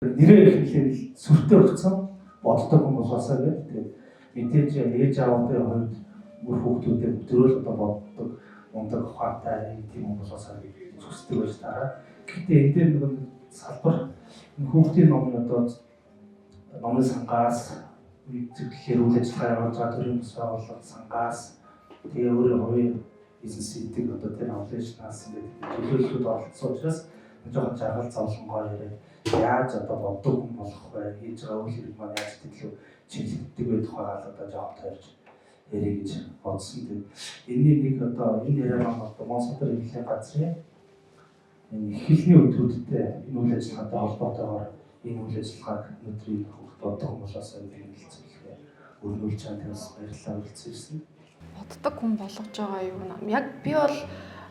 Нэрээ их нэлээд сүртэй өгсөн боддог хүн болоосаа гэх. Тэгээд мэдээж ээж аавын хувьд үр хүүхдүүдэд өдрөөл одоо боддог, мундаг, ухаантай тийм хүн болоосаа гэж хүсдэг байж таараа. Гэхдээ энэ дээр нөгөө салбар энэ хүүхдийн ном нь одоо номын сангаас зөвлөлөөр үйл ажиллагаа явуулж байгаа төрийн бас байгууллага сангаас тэгээ өөрөө хувийн бизнес хийдэг одоо тэр авлижнаас ингээд төлөөллүүд оролцсон учраас жоохон жаргал зовлонгоо яриад яаж одоо боддог хүн болох вэ, хийж байгаа үйл хэрэг маань яаж төлөв чиглэгддэг вэ тухайгаа л одоо жоохон тойрж ярих гэж бодсон. Тэгээд энэний нэг одоо энэ яриа маань одоо Монсодор хэвлэлийн газрын энэ хэлний өдрүүдтэй энэ үйл ажиллагаатай холбоотойгоор энэ үйл ажиллагааг өнөөдрийн хүүхд боддог хүн болоосоо гэдэг энэ зөвлөгөө өрнүүлж байгаа. Тэгээс баярлалаа, үргэлжлүүлсэн ирсэн. Боддог хүн болгож байгаа юу юм. Яг би бол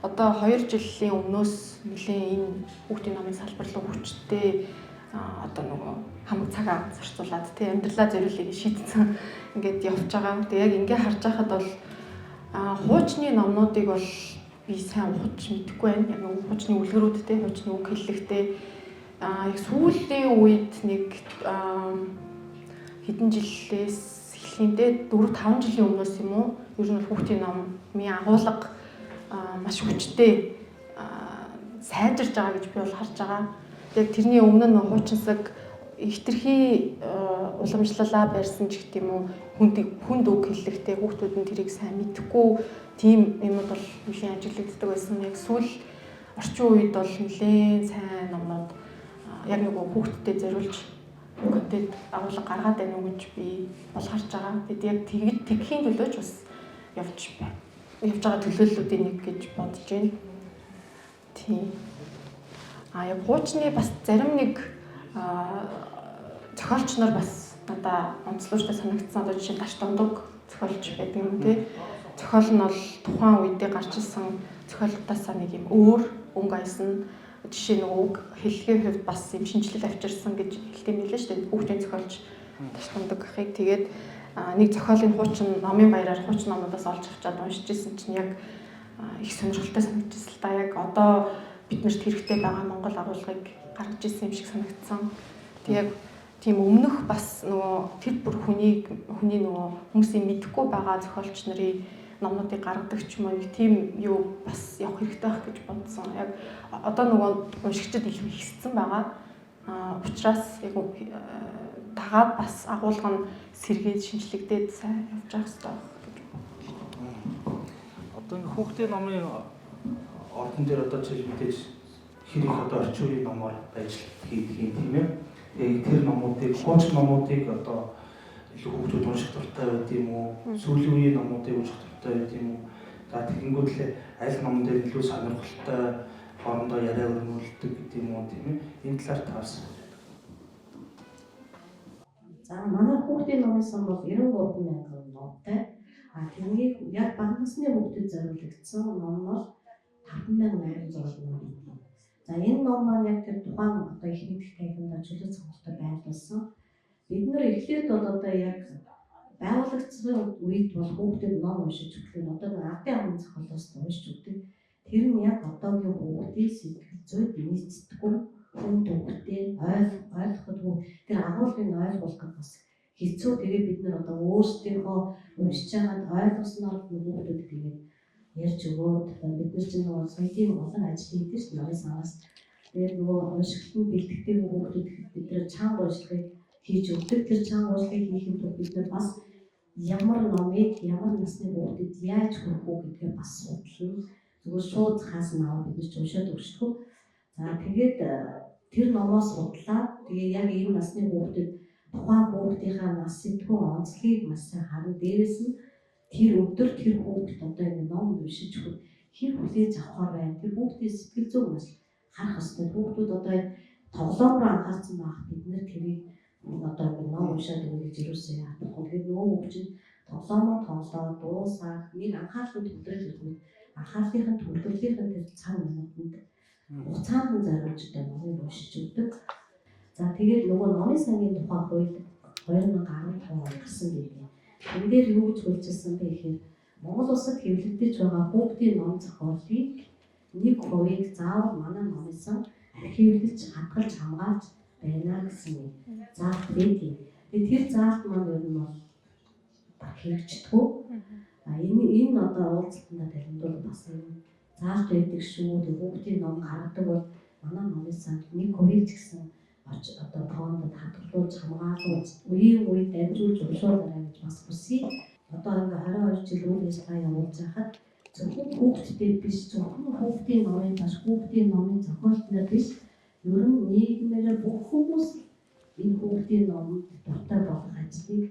одоо 2 жилийн өмнөөс нэлээд энэ хүүхдийн номын салбар руу хүчтэй одоо нөгөө хамаг цагаа зарцуулаад тий амьдралаа зориулъя гэж шийдсэн ингээд явж байгаа. Тэгээ яг ингээ харж байхад бол хуучны номнуудыг бол би сайн ухаж мэдэхгүй байна. Яг нөгөө хуучны үлгэрүүдтэй, хуучны үг хэллэгтэй яг сүүлийн үед нэг хэдэн жилээс эхлэх юм те 4 5 жилийн өмнөөс юм уу? Ер нь бол хүүхдийн номын агуулга маш хүчтэй сайжирж байгаа гэж би бол харж байгаа. Яг тэрний өмнө нь хуучинсаг хэтэрхий уламжлалаа барьсан ч гэх юм уу, хүнд хүнд үг хэллэгтэй, хүүхдүүд нь тэрийг сайн мэдэхгүй тийм юмуд бол нэлээд ажиглагддаг байсан. Яг сүүл орчин үед бол нэлээд сайн номнууд яг нөгөө хүүхдтэд зориулж контент агуулга гаргаад байна уу гэж би бол харж байгаа. Тэгэд яг тэгж тэгхийн төлөө ч бас явж байна. Явж байгаа төлөөллүүдийн нэг гэж бодож байна. Тийм. А яг хуучны бас зарим нэг зохиолч нар бас надаа онцлогтой санагдсан. Одоо жишээ нь Даш Дондог зохиолч байдаг юм тий. Зохиол нь бол тухайн үедээ гарч ирсэн зохиолтоосаа нэг юм өөр өнгө аясна, жишээ нөгөө үг хэллэгийн хувьд бас юм шинэчлэл авчирсан гэж хэлдэг юм билээ шүү дээ. Хүүхдийн зохиолч Даш Дондог ахыг тэгээд нэг зохиолын хуучин номын баяраар хуучин номуудаас олж авчаад уншиж исэн чинь яг их сонирхолтой санагдчихсан л да. Яг одоо биднэрт хэрэгтэй байгаа монгол агуулгыг гаргаж ирсэн юм шиг санагдсан. Тэг яг тийм өмнөх бас нөгөө тэр бүр хүнийг хүний нөгөө хүмүүсийн мэдэхгүй байгаа зохиолч нарын номнуудыг гаргадаг ч юм уу, нэг тийм юу бас явах хэрэгтэй байх гэж бодсон. Яг одоо нөгөө уншигчид илүү ихссэн байгаа. А учраас яг дагаад бас агуулга нь сэргээд шинжлэгдээд сайн явж явах хэрэгтэй байх гэж бодлоо. Одоо ингээ хүүхдийн номын ордон дээр одоо жишээл мэдээж хэр их одоо орчин үеийн номоор байж хийдэг юм, тийм ээ. Тэгээ тэр номуудыг, хуучин номуудыг одоо илүү хүүхдүүд унших дуртай байд юм уу? Сүүлийн үеийн номуудыг унших дуртай байд юм уу? За, тэгэнгүүтлээ аль номон дээр илүү сонирхолтой, хоорондоо яриа өрнүүлдэг гэдэг юм уу, тийм ээ. Энэ талаар та бас. За, манай хүүхдийн номын сан бол 93 мянган номтой. А тэрнийг яг бага насны хүүхдэд зориулагдсан ном нь бол 5800 ном. За, энэ ном маань яг тэр тухайн одоо их мэдэх танхимдаа чөлөө цонхолтой байрлуулсан. Бид нар эхлээд бол одоо яг байгуулагдсан үед бол хүүхдэд ном уншиж өгөх нь одоо нэг ардын амын зохиолоос уншиж өгдөг. Тэр нь яг одоогийн хүүхдийн сэтгэл зүйд нийцдэггүй, хүнд үгтэй, ойлгохдгүй, тэр агуулгыг ойлгуулах бас хэцүү. Тэгээ бид нар одоо өөрсдийнхөө уншиж байгаад ойлгосноор хүүхдүүдэд тэгээд ярьж өгөөд, бид нар чинь нөгөө соёлын олон ажил хийдэг шүү дээ номын сангаас. Тэгээд нөгөө уншигт нь бэлтгэдэг хүүхдүүд бид нар чанга уншлагыг хийж өгдөг. Тэр чанга уншлагыг хийхэд тулд бид нар бас ямар номыг ямар насны хүүхдэд яаж хүргэх үү гэдгээ бас судлана. Зүгээр шууд хаас нь аваад бид нар ч уншаад өгчдөг. За, тэгээд тэр номоос судлаад, тэгээ яг ийм насны хүүхдэд тухайн хүүхдийнхаа нас сэтгүүн онцлогийг маш сайн харна. Дээрээс нь тэр өдөр тэр хүүхд одоо ингэ ном уншиж өгөх хэр хүлээж авахар байна. Тэр хүүхдийн сэтгэл зүйн маш харах хэрэгтэй. Хүүхдүүд одоо энэ тоглоом руу анхаарсан байх, бид нар тэрийг одоо ингэ ном уншаад өгнө гэж юусоо яадаг. Тэгэхээр нөгөө хүүхд чинь тоглоомоо тоглоод дуусаад нэг анхаарал нь төвлөрөл ирэхэд анхаарлынх нь төвлөрлийнх нь тэр цаг минутанд хугацаанд нь зориулж одоо номыг уншиж өгдөг. За, тэгээд нөгөө номын сангийн тухай хууль 2015 онд гарсан байдаг. Энэ дээр юу гэж хуульчилсан бэ гэхээр Монгол улсад хэвлэгдэж байгаа хүүхдийн ном зохиолыг 1%-ийг заавал манай номын сан архивлаж, хадгалж, хамгаалж байна гэсэн нэг заалт байдаг. Тэгээд тэр заалт маань ер нь бол баг хэрэгждэггүй. А энэ одоо уулзалтандаа дамжуулаад бас энэ заалт байдаг шүү. Тэгээд хүүхдийн ном гаргадаг бол манай номын санд 1% ч гэсэн одоо фондод хадгалуулж, хамгаалуулж, үеийн үе дамжуулж уншуулаарай гэж бас хүсье. Одоо ингээ 22 жил үйл ажиллагаа явуулж байхад зөвхөн хүүхдтэй биш, зөвхөн хүүхдийн номын баш, хүүхдийн номын зохиолтноор биш, ер нь нийгмээрээ бүх хүмүүс энэ хүүхдийн номонд дуртай болох ажлыг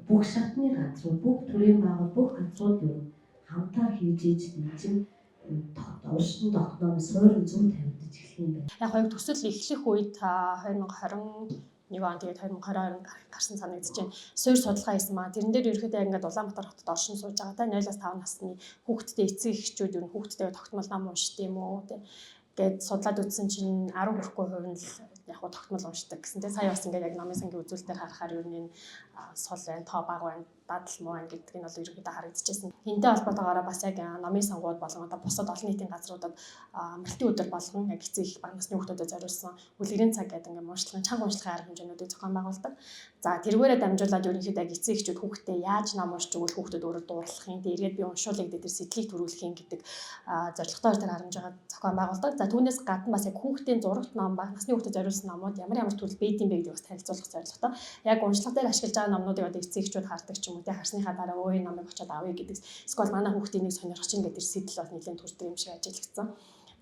бүх шатны газрууд, бүх төрийн байгууллага, бүх газрууд ер нь хамтаар хийж иж энэ чинь уршин тогтноо суурин зөв тавигдаж эхлэх юм байна. Яг хоёр төсөл эхлэх үед 2021 он, тэгээд 2022 гарсан санагдаж байна. Суурь судалгаа хийсэн маа. Тэрэн дээр ерөөхдөө ингээд Улаанбаатар хотод оршин сууж байгаа та 0-5 насны хүүхдтэй эцэг эхчүүд ер нь хүүхдтэй тогтмол ном уншд юм уу те гэд судлаад үзсэн чинь 10 хүрэхгүй хувь нь л яг гоо тогтмол уншдаг гэсэн. Тэгээ сая бас ингээд яг номын сангийн үзүүлэлтээр харахаар ер нь энэ сул байна, тоо бага байна, дадал муу байна гэдг нь бол ерөнхийдөө харагдчихсэн. Энтэй холбоотойгоор бас яг номын сангууд болон одоо бусад олон нийтийн газруудад амралтын өдөр болгон яг эцэг их бага насны хүүхдүүдэд зориулсан үлгэрийн цаг гэдэг ингээд уншлагын чанга уншлагын арга хэмжээнүүдийг зохион байгуулдаг. За тэргээрээ дамжуулаад ерөнхийдөө яг эцэг эхчүүд хүүхдээ яаж ном уншиж өгвөл хүүхдүүд өөрөө дуурлах юм, тэгээ эргээд би уншуулъя гэдэг тэр сэтгэлийг төрүүлэх юм гэдэг зорилготой тэр арга хэмжээгээ зохион байгуулдаг. За түүнээс гадна бас яг хүүхдийн зурагт ном, бага насны хүүхдэд зориулсан номууд ямар ямар төрөл бэд юм бэ гэдгийг бас танилцуулах зорилготой. Яг уншлага дээр ашиглаж байгаа номнуудыг одоо эцэг эхчүүд хардаг ч юм уу, тэ харсныхаа дараа өө энэ номыг очиод авъя гэдэг. Эсвэл манай хүүхдийн нэг сонирхож чинь гэдэг тэр сэтэл бол нэлээд төрдөг юм шиг ажиглагдсан.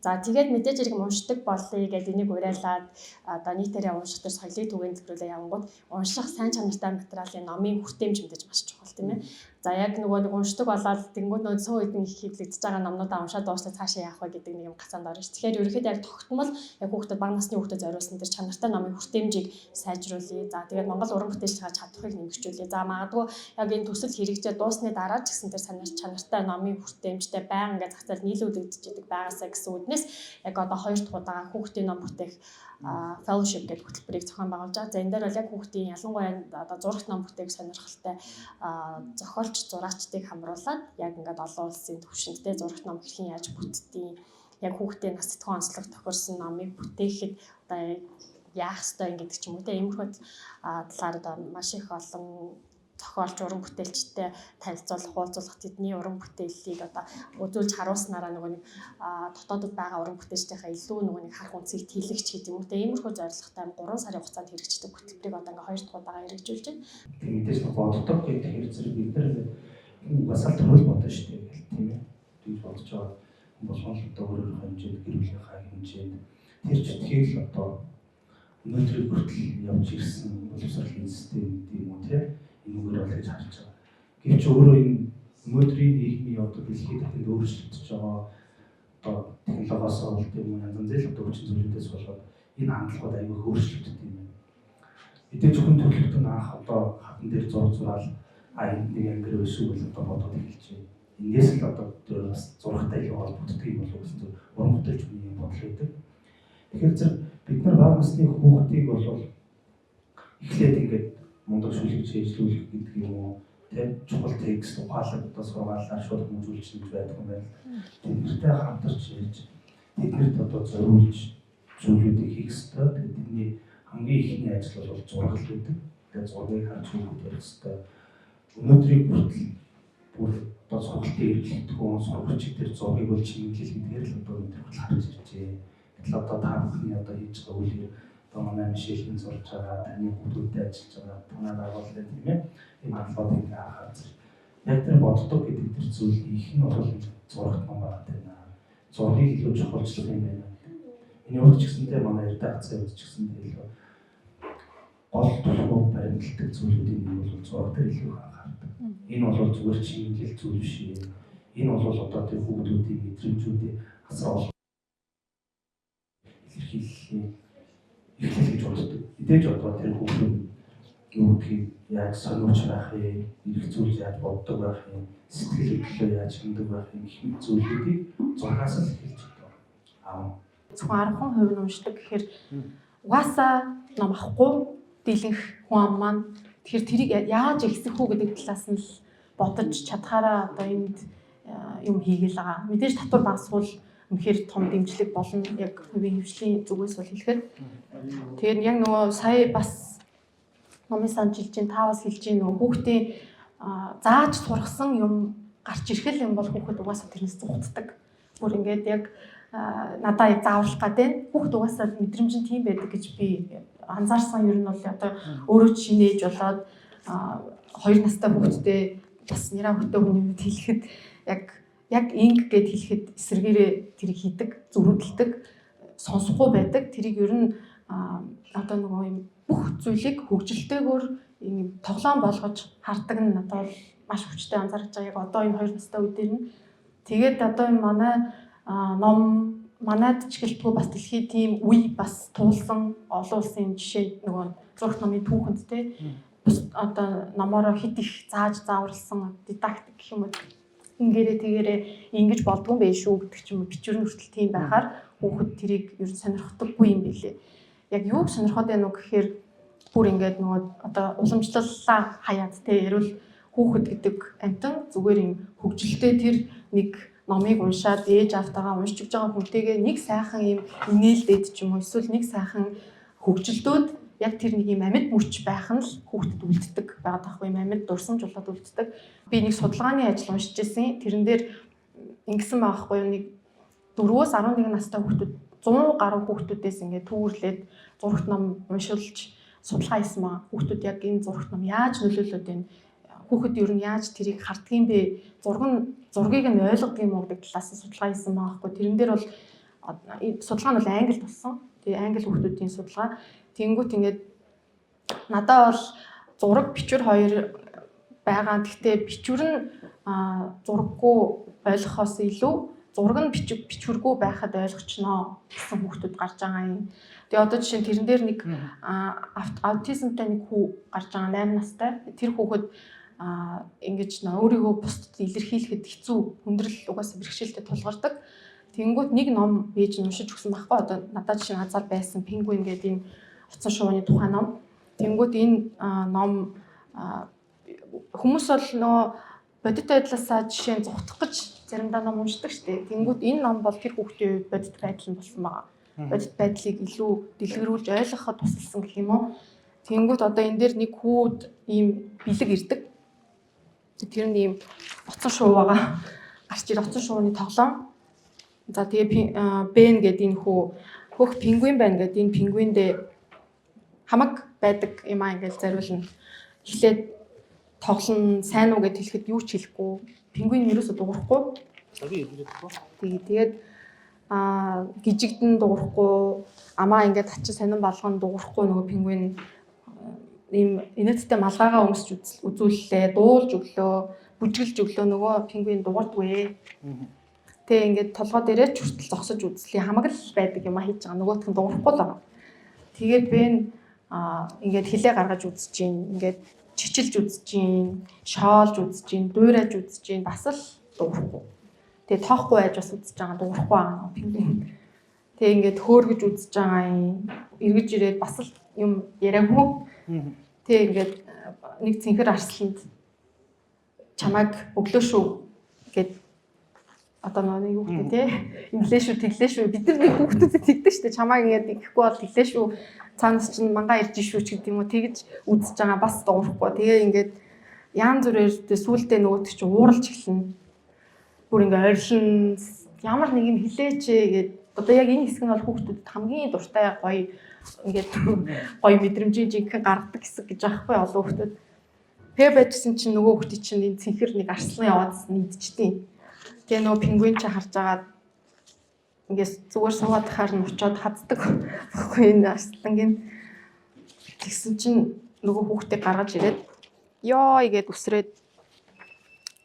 За тэгээд мэдээж хэрэг уншдаг болъё гэж энийг уриалаад одоо нийтээрээ унших тэр соёлын түгээн дэлгэрүүлээ явангууд унших сайн чанартай материалын номын хүртээмж мэдээж маш чухал, тийм ээ. За яг нөгөө нэг уншдаг болоод тэнгууд нөгөө суу хэдэн их хэвлэгдэж байгаа номнуудаа уншаад дууслаа цаашаа яах вэ гэдэг нэг юм гацаанд орно ш. Тэгэхээр ерөнхийдөө яг тогтмол яг хүүхдэд, бага насны хүүхдэд зориулсан тэр чанартай номын хүртээмжийг сайжруулъя. За тэгээд Монгол уран бүтээлчийн чадварыг нэмэгдүүлье. За магадгүй яг энэ төсөл хэрэгжээ дуусны дараа ч гэсэн тэр чанартай номын хүртээмжтэй байнга ингээд зах зээл нийлүүлэгдэж идэг байгаасаа гэсэн үүднээс яг одоо хоёр дахь удаага хүүхдийн ном бүтээх fellowship гэдэг хөтөлбөрийг зохион байгуулж байгаа. За энэ дээр бол яг хүүхдийн, ялангуяа одоо зурагт ном бүтээх сонирхолтой зохиолч, зураачдыг хамруулад яг ингээд олон улсын түвшинд те зурагт ном хэрхэн яаж бүтдгийг, яг хүүхдийн нас сэтгэхүйн онцлог тохирсон номыг бүтээхэд одоо яах ёстой юм гэдэг ч юм уу те, иймэрхүү талаар одоо маш их олон зохиолч, уран бүтээлчтэй танилцуулах, уулзуулах, тэдний уран бүтээлийг одоо үзүүлж харуулснараа нөгөө нэг дотоодод байгаа уран бүтээлчдийнхаа илүү нөгөө нэг харах үнцгийг тэлэгч гэдэг юм уу те, иймэрхүү зорилготой 3 сарын хугацаанд хэрэгждэг хөтөлбөрийг одоо ингээ хоёр дахь удаага хэрэгжүүлж байна. Тэг мэдээж нэг боддог гэдэг хэрэг зэрэг бид нар угаасаа л төрөл бодно шүү дээ гэл, тийм ээ. Тэгж бодож байгаа болгон л одоо өөр өөр хэмжээнд, гэр бүлийнхаа хэмжээнд тэр читгэл одоо өнөөдрийг хүртэл явж ирсэн боловсролын систем гэдэг юм уу те, энүүгээр бол гэж харж байгаа. Гэвч өөрөө энэ өнөөдрийн нийгмийн одоо дэлхийд дахинд өөрчлөгдөж байгаа одоо технологиос болд юм уу, янз янзын л одоо хүчин зүйлүүдээс болоод энэ хандлагууд аягүй өөрчлөгддөг юм байна. Мэдээж хүн төрөлхтөн анх одоо хатан дээр зураг зураал а энд нэг ангир байсан үйл одоо бодоод эхэлж байна. Эндээс л одоо тэр бас зурагтай илүү холбогддог юм болов уу гэсэн зөв уран бүтээлч хүний юм бодол байдаг. Тэгэхээр зэрэг бид нар бага насны хүүхдийг бол эхлээд ингээд мундаг шүлэг чийжлүүлэх гэдэг юм уу тэ, чухал текст, ухаалаг одоо сургаалаар шууд хүмүүжүүлж гэж байдаг юм байна. Тэднэртэй хамтарч ярьж, тэднэрт одоо зориулж зүйлүүдийг хийх ёстой. Тэгээд тэдний хамгийн ихний ажил бол зураг л гэдэг. Тэгээд зургийг харж хүүхэд ярих ёстой. Өнөөдрийг хүртэл бүр одоо сургалтын эргэлтгүүн сурагчид тэр зургийг бол чимэглэл гэдгээр л одоо өнөөдөр хүртэл харж иржээ. Гэтэл одоо та бүхний одоо хийж байгаа үйл, одоо манай Мишелийн зурж байгаа, таны хүүхдүүдтэй ажиллаж байгаа, танай байгууллагын, тийм ээ, ийм хандлагуудыг ингээ харахаар зэрэг яг тэр боддог гэдэг тэр зүйл их нь бол зурагт ном байгаа тийм. Зургийг илүү чухалчлах юм байна. Миний хувьд ч гэсэнтэй, манай редакцийн хувьд ч гэсэнтэй илүү гол түлхүү баримталдаг зүйлүүдийн нэг бол зураг дээр илүү их анхаардаг. Энэ бол зүгээр чимэглэл зүйл биш ээ. Энэ бол одоо тэр хүүхдүүдийн мэдрэмжүүдийг асар олон илэрхийллийн эхлэл гэж боддог. Мэдээж одоо тэр хүүхдүүд юу гэдгийг яаж сониуч байх юм, эргцүүлж яаж боддог байх юм, сэтгэл хөдлөлөө яаж хяндаг байх юм гэх мэт зүйлүүдийг зургаас л эхэлж одоо аав. Зөвхөн 10% нь уншдаг гэхээр угаасаа ном авахгүй дийлэнх хүн ам маань, тэгэхээр тэрийг яаж ихсэх үү гэдэг талаас нь л бодож чадхаараа одоо энд юм хийгээл байгаа. Мэдээж татвар багасвал үнэхээр том дэмжлэг болно. Яг хувийн хөгжлийн зүгээс бол хэлэхэд. Тэгээд яг нөгөө сая бас номын сан жилж чинь та бас хэлж чинь нөгөө хүүхдийн зааж сургасан юм гарч ирэх л юм бол хүүхэд угаасаа тэрнээс зугтдаг. Бүр ингээд яг надаа яг зааварлах гээд байна. Хүүхэд угаасаа мэдрэмж нь тийм байдаг гэж би анзаарсан. Ер нь бол одоо өөрөө шинэ ээж болоод 2 настай хүүхэдтэй бас нэраа хүүхдээ хүний хувьд хэлэхэд яг инг гэд хэлэхэд эсрэгээрээ тэрийг хийдэг, зөрүүдэлдэг, сонсохгүй байдаг. Тэрийг ер нь одоо нөгөө юм бүх зүйлийг хөгжилтэйгээр юм тоглоом болгож хардаг нь надад бол маш хүчтэй анзаарч байгаа. Яг одоо энэ 2 настай үе дээр нь тэгээд одоо энэ манай ном манайд ч гэлтгүй бас дэлхийн тийм үе бас туулсан олон улсын жишээ нөгөө зурагт номын түүхэнд те бус одоо номоороо хит их зааж зааварлсан дидактик гэх юм уу ингээрээ тэгээрээ ингэж болдгоо юм байх шүү гэдэг ч юм уу, бичвэр нь хүртэл тийм байхаар хүүхэд тэрийг ер нь сонирхдаггүй юм билээ. Яг юуг сонирхоод байна уу гэхээр бүр ингээд нөгөө одоо уламжлаллаа хаяад те ярил хүүхэд гэдэг амьтан зүгээр юм хөгжилтэй тэр нэг номыг уншаад ээж аавтайгаа уншиж өгч байгаа хүнтэйгээ нэг сайхан юм инээлдээд ч юм уу эсвэл нэг сайхан хөгжилдөөд яг тэр нэг юм амьд мөч байх нь л хүүхдэд үлддэг байгаа таахгүй юм амьд дурсамж болоод үлддэг. Би нэг судалгааны ажил уншиж ирсэн. Тэрэн дээр ингэсэн байгаа хгүй юу, нэг 4-өөс 11 настай хүүхдүүд 100 гаруй хүүхдүүдээс ингээд түүрлээд зурагт ном уншуулж судалгаа хийсэн маа. Хүүхдүүд яг энэ зурагт ном яаж нөлөөлөд байна? Хүүхэд ер нь яаж тэрийг харддаг юм бэ? Зураг нь зургийг нь ойлгодог юм уу гэдэг талаас нь судалгаа хийсэн байгаа хгүй. Тэрэн дээр бол судалгаа нь бол англид болсон. Тэгээ англи хүүхдүүдийн судалгаа. Тэнгүүт ингээд надад бол зураг бичвэр хоёр байгаа. Гэхдээ бичвэр нь зураггүй ойлгохоос илүү зураг нь бичвэргүй байхад ойлгочноо гэсэн хүүхдүүд гарч байгаа юм. Тэгээ одоо жишээ нь тэрэн дээр нэг аутизмтай нэг хүү гарч байгаа 8 настай. Тэр хүүхэд ингэж өөрийгөө бусдад илэрхийлэхэд хэцүү хүндрэл угаасаа бэрхшээлтэй тулгардаг. Тэнгүүт нэг ном ээж нь уншиж өгсөн байхгүй. Одоо надад жишээ нь азар байсан Пингвин гэдэг энэ оцсон шувууны тухай ном. Тэнгүүт энэ ном хүмүүс бол нөгөө бодит байдлаасаа жишээ нь зугтах гэж заримдаа ном уншдаг шүү дээ. Тэнгүүт энэ ном бол тэр хүүхдийн хувьд бодит байдал нь болсон байгаа. Бодит байдлыг илүү дэлгэрүүлж ойлгоход тусалсан гэх юм уу. Тэнгүүт одоо энэ дээр нэг хүүд ийм бэлэг ирдэг. Тэр нь ийм оцсон шувуу байгаа. Гарч ир оцсон шувууны тоглоом. За тэгээ Бен гэдэг энэ хүү хөх пингвин байна гэдэг энэ пингвиндээ хамаг байдаг юм аа ингээл зариулна. Эхлээд тоглоно сайн уу гэд хэлэхэд юу ч хэлэхгүй. Пингвин ерөөсө дуурахгүй. Тэгээд гижигдэн дуурахгүй, амаа ингээд хачин сонин болгон дуурахгүй нөгөө пингвин ийм инээдтэй малгайгаа өмсч үзүүллээ, дуулж өглөө, бүжгэлж өглөө нөгөө пингвин дуурдгүй. Тэгээ ингээд толгой дээрээ ч хүртэл зогсож үзлээ. Хамаг л байдаг юм а хийж байгаа. Нөгөөх нь дуурахгүй л байгаа. Тэгээд би ингээд хилээ гаргаж үзэж гин, ингээд чичилж үзэж гин, шоолж үзэж гин, дуурайж үзэж гин, бас л дуурахгүй. Тэгээ тоохгүй байж бас үзэж байгаа, дуурахгүй байгаа пингвин. Тэгээ ингээд хөөргөж үзэж байгаа юм. Эргэж ирээд бас л юм яриаггүй. Тэгээ ингээд нэг цэнхэр арсланд чамайг өглөө шүү гэд одоо нэг юу гэдэг те инглээ шүү тэглээ шүү бид нар нэг хүүхдүүдэд тэгдэг шүү дээ, чамайг ингээд ингэхгүй бол тэглээ шүү, цаанаас чинь мангаа ирж шүү ч гэдэг юм уу, тэгж үзэж байгаа бас дуурахгүй. Тэгээ ингээд яан зүрээр сүүлдээ нөгөөдөг чинь ууралж эхэлнэ, бүр ингээд орилно, ямар нэг юм хилээч гээд. Одоо яг энэ хэсэг нь бол хүүхдүүдэд хамгийн дуртай гоё ингээд гоё мэдрэмжийн жинхэнэ гаргадаг хэсэг гэж аахгүй олон хүүхдүүд. Тэгээ байжсэн чинь нөгөө хүүхдийн чинь энэ цэнхэр нэг арслан яваадсан идчихдээ. Тэгээ нөгөө пингвин чи харж агаад ингээс зүгээр суугаад тахаар нь очиод хаздаг байхгүй энэ арслангийн. Тэгсэн чинь нөгөө хүүхдийг гаргаж ирээд ёо игээд үсрээд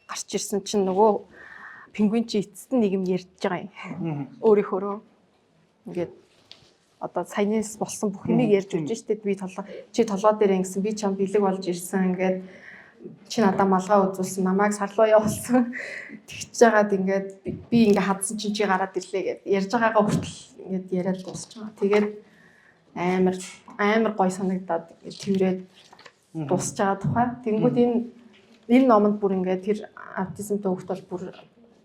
гарч ирсэн чинь нөгөө пингвин чи эцэст нь нэг юм ярьж байгаа юм. Өөрийнхөөрөө ингээд одоо саянаас болсон бүх юмыг ярьж өгч штэ, би толгой чи толгой дээр ингэсэн, би чам бэлэг болж ирсэн, ингээд чи надаа малгай үзүүлсэн, намайг сарлуу явуулсан, тэгж жагаад ингээд би ингээ хадсан чинь чи гараад ирлээ гэд ярьж байгаагаа хүртэл ингээд яриад дуусч байгаа. Тэгээд амар амар гой санагдаад ингээд тэрврээд дуусч байгаа тухай. Тэнгүүд энэ номонд бүр ингээд тэр аутизмтай хүүхд бол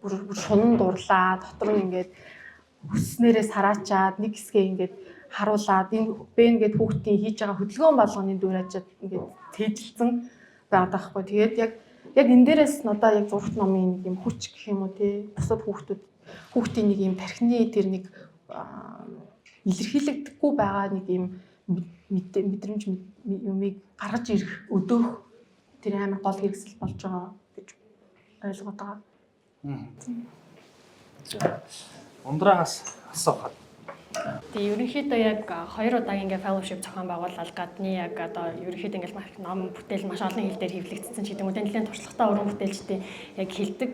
бүр бүр шунан дурлаа, дотор нь ингээд Хүсснээрээ сараачаад нэг хэсгээ ингээд харуулад энэ Бен гээд хүүхдийн хийж байгаа хөдөлгөөн болгоны дуурайчаад ингээд цээжилсэн байгаад байхгүй. Тэгээд яг яг энэ дээрээс нь одоо яг зурагт номын нэг юм хүч гэх юм уу тий бусад хүүхдүүд хүүхдийн нэг юм тархины тэр нэг илэрхийлэгдэхгүй байгаа нэг юм мэдрэмж юмыг гаргаж ирэх өдөөх тэр амар гол хэрэгсэл болж байгаа гэж ойлгоод байгаа. За. Ундраагаас асуухад. Тэгээ ерөнхийдөө яг хоёр удаагийн ингээ fellowship зохион байгуулалт гадны яг одоо ерөнхийдөө ингээл маш ном бүтээл маш олон хэл дээр хэвлэгдсэн ч гэдэг юм уу. Нэлээд туршлагатай уран бүтээлчдийн яг хэлдэг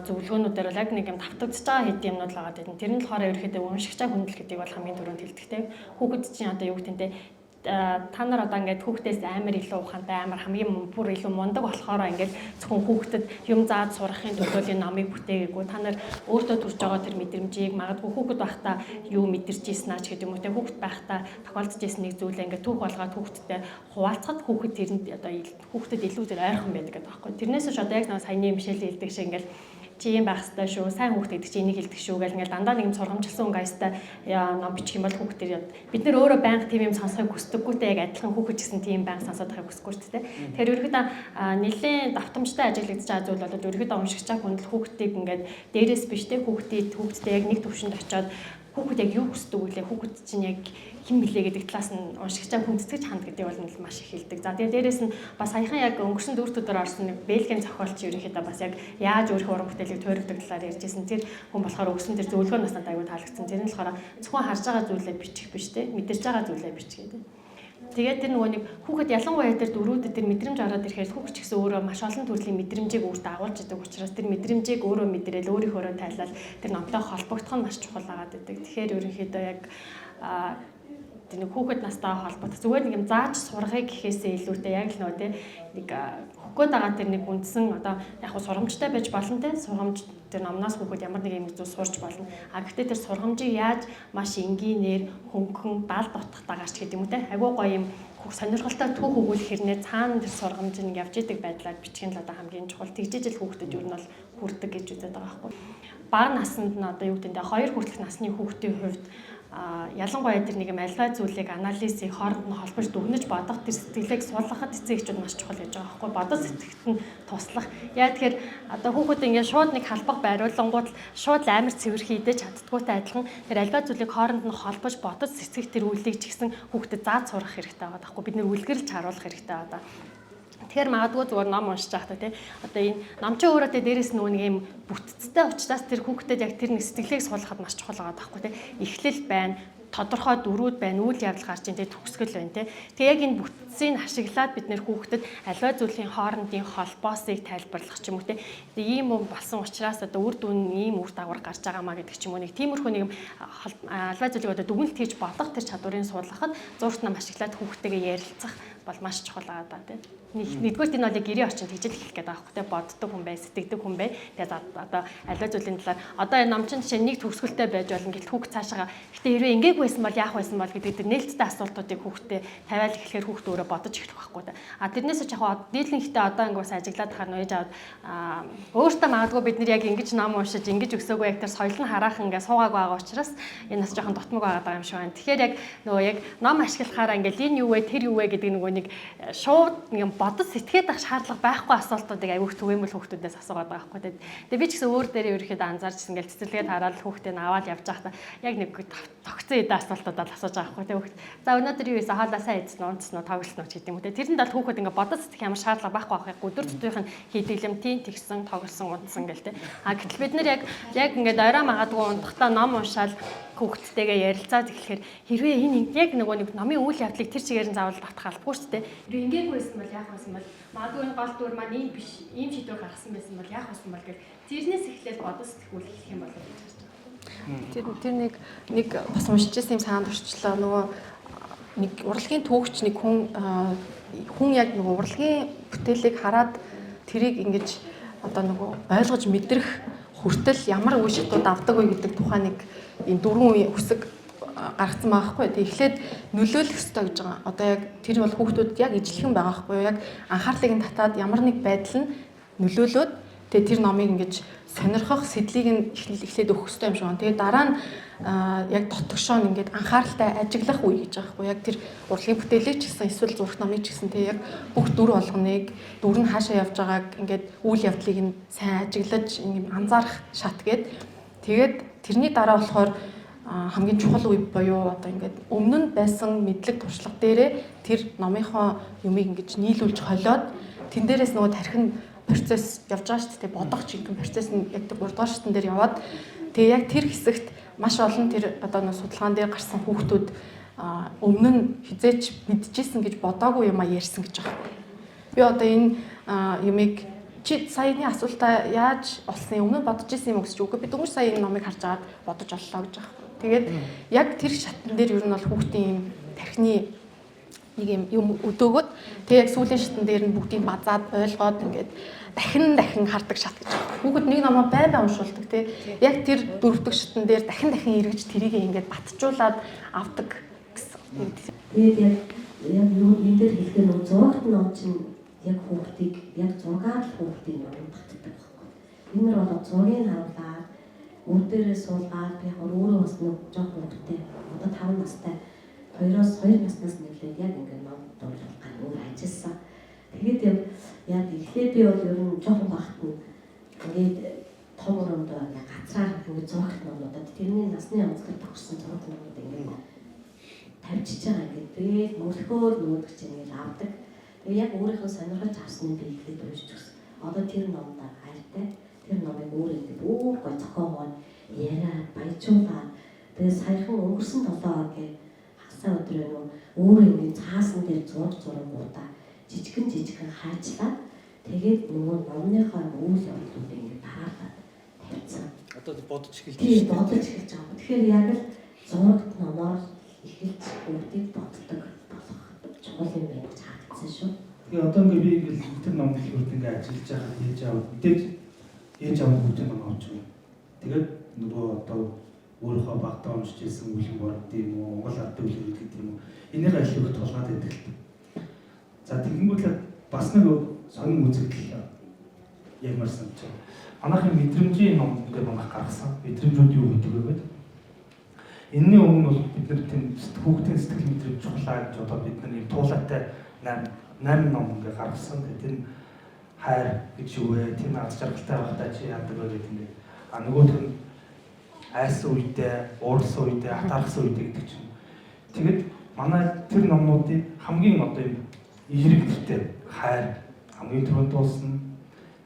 зөвлөгөөнүүдээр бол яг нэг юм давтагдж байгаа хэд юмнууд л байгаа гэдэг. Тэр нь болохоор ерөнхийдөө уншигчаа хүндэл гэдгийг бол хамгийн түрүүнд хэлдэг те. Хүүхэд чинь одоо юу гэдэг нь те та нар одоо ингээд хүүхдээс амар илүү ухаантай, амар хамгийн бүр илүү мундаг болохоор ингээд зөвхөн хүүхдэд юм зааж сурахын төлөө энэ номыг бүтээгээгүй. Та нар өөртөө төрж байгаа тэр мэдрэмжийг магадгүй хүүхэд байхдаа юу мэдэрч ийсэн аа ч гэдэг юм уу те, хүүхэд байхдаа тохиолдож ийсэн нэг зүйлээ ингээд түүх болгоод хүүхдтэй хуваалцахад хүүхэд тэрэнд одоо хүүхдэд илүү тэр ойрхон байдаг гэдэг байхгүй. Тэрнээс ч одоо яг нэг саяны Мишель хэлдэг шиг ингээд чи юм байх ёстой шүү, сайн хүүхд гэдэг чи энийг хэлдэг шүү гэл ингээл дандаа нэг юм сургамжилсан өнгө аястай ном бичих юм бол хүүхдэр бид нэр өөрөө байнга тийм юм сонсохыг хүсдэггүйтэй яг адилхан хүүхэд ч гэсэн тийм байнга сонсоод байхыг хүсэхгүй шүү дээ. Тэгэхээр ерөнхийдөө нэлээд давтамжтай ажиглагдж байгаа зүйл бол ерөнхийдөө уншигчаа хүндэл хүүхдийг ингээд дээрээс биш те, хүүхдтэй яг нэг төвшөнд очиод хүүхэд яг юу хүсдэг вүлээ, хүүхэд чинь яг хэн блэ гэдэг талаас нь уншигчаа хүндэтгэж ханд гэдэг бол маш их хэлдэг. За тэгээ дээрэс нь бас саяхан яг өнгөрсөн дөрөвт өдөр орсон нэг Бельгийн зохиолч ерөнхийдөө бас яг яаж өөрийнхөө уран бүтээлийг тойрогдох талаар ярьж ирсэн. Тэр хүн болохоор өгсөн тэр зөвлөгөө нь бас надад аягүй таалагдсан. Тэр нь болохоор зөвхөн харж байгаа зүйлээ бичих биш те, мэдэрч байгаа зүйлээ бичих гэдэг. Тэгээд тэр нөгөө нэг хүүхэд ялангуяа тэр дөрүүдэд тэр мэдрэмж ороод ирэхээр хүүхд ч гэсэн өөрөө маш олон төрлийн мэдрэмжийг өөртөө агуулж идэг учраас тэр мэдрэмжийг өөрөө мэдрээл өөрийнхөөрөө тайлал тэр номтой холбогдох нь маш чухал агаад идэг. Тэгэхээр ерөнхийдөө яг тэр нэг хүүхэд настай холбогдох зүгээр нэг юм зааж сургахыг гэхээсээ илүүтэй яг л нөгөө те нэг хөх гээд байгаа тэр нэг үндсэн одоо яг хуу сургамжтай байж болно те, сургамж тэр номноос хүүхэд ямар нэг юм зүйл сурч болно. А гэхдээ тэр сургамжийг яаж маш энгийнээр хөнгөн далд утгатайгаар ч гэдэг юм уу те, айгуу гоё юм сонирхолтой түүх өгүүлэх хэрнээ цаана тэр сургамж нэг явж идэг байдлаар бичих нь л одоо хамгийн чухал. Тэгжиж л хүүхдэд ер нь бол хүрдэг гэж үзээд байгаа байхгүй. Бага наснд нь одоо юу гэдэг нь 2 хүртэлх насны хүүхдийн хувьд ялангуяа тэр нэг юм альва зүйлийг анализыг хооронд нь холбож дүгнэж бодох тэр сэтгэлийг суулгахад эцэг эхчүүд маш чухал гэж байгаа байхгүй. Бодож сэтгэхэд нь туслах. Яа тэгэхээр одоо хүүхэд ингээд шууд нэг халбаг бариулангууд шууд амар цэвэрхэн идэж чаддгүйтэй адилхан тэр альва зүйлийг хооронд нь холбож бодож сэтгэх тэр үйлийг ч гэсэн хүүхдэд зааж сурах хэрэгтэй байгаа байхгүй. Бид нэр үлгэрлж харуулах хэрэгтэй байгаа. Тэгэхээр магадгүй зүгээр ном уншиж байхдаа тий одоо энэ ном чинь өөрөө тий дээрээс нөгөө нэг юм бүтцтэй учраас тэр хүүхдэд яг тэр нэг сэтгэлийг суулгахад маш чухал байгаа байхгүй тий. Эхлэл байна, тодорхой дөрүүд байна, үйл явдал гарч ин тий төгсгөл байна тий. Тэгээ яг энэ бүтцийг ашиглаад бид нэр хүүхдэд аливаа зүйлийн хоорондын холбоосыг тайлбарлах ч юм уу тий. Ийм юм болсон учраас одоо үр дүн ийм үр дагавар гарч байгаа маа гэдэг ч юм уу, нэг тиймэрхүү нэг юм аливаа зүйлийг одоо дүгнэлт хийж бодох тэр чадварыг суулгахад зурт нам ашиглаад хүүхдтэйгээ ярилцах бол маш чухал байгаа даа тий. Нэгдүгээр энэ бол яг гэрээ орчин тэгжэл эхлэх гээд байгаа байхгүй тий. Боддог хүн бай, сэтгэдэг хүн бай. Тэгээд одоо аливаа зүйлийн талаар одоо энэ ном чинь жишээ нэг төгсгөлтэй байж болно гэхэл хүүхд цаашаага гэтээ хэрвээ ингээг байсан бол яах байсан бол гэдэг тэр нээлттэй асуултуудыг хүүхдээ тавиал эхлэхээр хүүхд өөрөө бодож эхлэх байхгүй тий. А тэрнээс ч яг дийлэн ихтэй одоо ингэ бас ажиглаад хахаар нөөж аваад өөртөө магадгүй бид нэр яг ингэж ном уншиж ингэж өсөөгүй яг тэр соёл нь хараахан ингэ суугаагүй байгаа учраас энэ бас жоохон дутмаг байгаа юм шиг байна. Тэгэхээр яг нөгөө яг ном ашиглахаараа ингээл энэ юу вэ, тэр юу вэ гэдэг нөгөө нэг шууд нэг юм бодож сэтгээд ах шаардлага байхгүй асуултуудыг айгүйх түгээмэл хүүхдүүдээс асуугаад байгаа байхгүй тий. Тэгээ би ч гэсэн өөр дээрээ ерөөхдөө анзаарч ингээл цэцэрлэгээд хараад хүүхдээ аваад явж байхдаа яг нэг тогтсон эдэ асуултуудаа л асууж байгаа байхгүй тий хүүхд. За өнөөдөр юу хийсэн, хоолоо сайн идсэн үү, унтсан уу, тоглосон уу ч гэдэг юм уу тий. Тэрэнд бол хүүхэд ингээ бодож сэтгэх ямар шаардлага байхгүй байх. Өдөр тутмынх нь хийдэг юм тийм тэгсэн, тоглосон, унтсан гэл тий. А гэтэл бид нэр яг ингээд орой магадгүй унтахтаа ном уншаал хүүхдтэйгээ ярилцаад эхлэхээр хэрвээ энэ яг нөгөө нэг номын үйл явдлыг тэр чигээр нь заавал давтах албагүй шүү дээ. Хэрвээ ингээггүй байсан бол яах байсан бол магадгүй энэ гол дүр маань ийм биш, ийм шийдвэр гаргасан байсан бол яах байсан бол гэл тэрнээс эхлээл бодож сэтгэхүүл эхлэх юм болов гэж харж байгаа. Тэр нэг бас уншиж байсан юм санаанд орчлоо. Нөгөө нэг урлагийн түүхч нэг хүн яг нөгөө урлагийн бүтээлийг хараад тэрийг ингэж одоо нөгөө ойлгож мэдрэх хүртэл ямар үе шатууд авдаг вэ гэдэг тухай нэг ийм дөрвөн үе үсэг гаргацсан байгаа хгүй. Тэг эхлээд нөлөөлөх ёстой гэж байгаа. Одоо яг тэр бол хүүхдүүдэд яг ижлэхэн байгаа хгүй. Яг анхаарлыг нь татаад ямар нэг байдал нь нөлөөлөөд Тэгээ тэр номыг ингэж сонирхох сэдлийг нь эхлээд өгөх хэрэгтэй юм шиг байна. Тэгээ дараа нь яг дотгошоо ингээд анхааралтай ажиглах үе гэж байгаа хгүй. Яг тэр урлагийн бүтээлийг ч гэсэн эсвэл зурагт номыг ч гэсэн тэг яг бүх дүр болгоныг, дүр нь хаашаа явж байгааг ингээд үйл явдлыг нь сайн ажиглаж ингээд анзаарах шат гээд тэгээд тэрний дараа болохоор хамгийн чухал үе буюу одоо ингээд өмнө нь байсан мэдлэг туршлага дээрээ тэр номынхоо юмыг ингэж нийлүүлж холиод тэн дээрээс нөгөө тархин процесс явж байгаа шүү дээ. Бодох жинхэнэ процесс нь яг 3 дугаар шатн дээр яваад тэгээ яг тэр хэсэгт маш олон тэр одоо нэг судалгаан дээр гарсан хүүхдүүд өмнө нь хизээч мэдчихсэн гэж бодоогүй юм а ярьсан гэж байгаа. Би одоо энэ юмыг чи саяны асуултаа яаж олсон, өмнө бодож исэн юм уу гэж үгүй, би дөнгөж сая энэ номыг харж агаад бодож оллоо гэж байгаа. Тэгээд яг тэр шатн дээр ер нь бол хүүхдийн юм тархины нэг юм өдөөгөөд тэгээ яг сүүлийн шатн дээр нь бүгдийг базаад ойлгоод ингээд дахин дахин хардаг шат гэж байна. Хүүхэд нэг номоо байн байн уншуулдаг тий. Яг тэр дөрөв дэх шатн дээр дахин дахин эргэж тэрийг ингээд батжуулаад авдаг гэсэн. Тэгээд яг юу энэ дээр хэлэхээр нөө зурагт ном чинь яг хүүхдийг яг зургаар л хүүхдийг ном татдаг байхгүй. Энэ нар бол зургийг харуулаад өр дээрээ суулгаад би яг өөрөө бас нэг жоох хүүхдтэй одоо 5 настай 2-2 наснаас нэглээд яг ингээд ном дуурлах гал өөр ажилласан. Тэгээд яг эхлээд би бол ер нь жоохон багт нь ингээд том өрөөнд ингээд гацраар ингээд зурагт номнуудад тэрний насны онцлог тохирсон зурагт номнууд ингээд тавьчихж байгаа ингээд тэгээд мөрхөөр нүүдгч ингээд авдаг. Тэгээд яг өөрийнхөө сонирхож авсныг би эхлээд уншиж өгсөн. Одоо тэр номдоо хайртай. Тэр номыг өөр ингээд өөр гой зохиогоор яриад баяжуулаад тэгээд саяхан өнгөрсөн 7 хоногийн хагасаа өдөр нөгөө өөрөө ингээд цаасан дээр зураг зургуудаа жижигэн жижигэн хаачлаад тэгээд нөгөө номныхоо үйл явдлуудыг ингээд дараалаад тавьсан. Одоо бодож эхэлж байна. Бодож эхэлж байгаа. Тэгэхээр яг л зурагт номоор эхэлж бүгдийг боддог болох чухал юм байна гэж харагдсан шүү. Тэгээ одоо ингээд би ингээд тэр ном дэлгүүрт ингээд ажиллаж байхад ээж аав мэдээж ээж аав бүгдийг ном авч өгнө. Тэгээд нөгөө одоо өөрийнхөө багтаа уншиж ирсэн үйл борд юм уу, Монгол ардын үйл гэдэг юм уу. Энийг аль их тулгаад байдаг л. За тэгэнгүүтлээ бас нэг сонин үзэгдэл ямарсан чинь. Манайхын мэдрэмжийн ном гэдэг манайх гаргасан. Мэдрэмжүүд юу гэдэг вэ гэдэг. Энэний өмнө бол бид нар тийм хүүхдийн сэтгэл мэдрэмж чухлаа гэж одоо бид нар юм туулаатай 8 ном ингээ гаргасан. Тэгээд тэр хайр гэж юу вэ? Тийм аз жаргалтай байхдаа чи яадаг вэ гэдэг ингээ. А нөгөөх нь айсан үедээ, уурсан үедээ, хатаархсан үедээ гэдэг чинь. Тэгээд манай тэр номнуудыг хамгийн одоо юм эерэг нэртэй хайр хамгийн түрүүнд дуусна.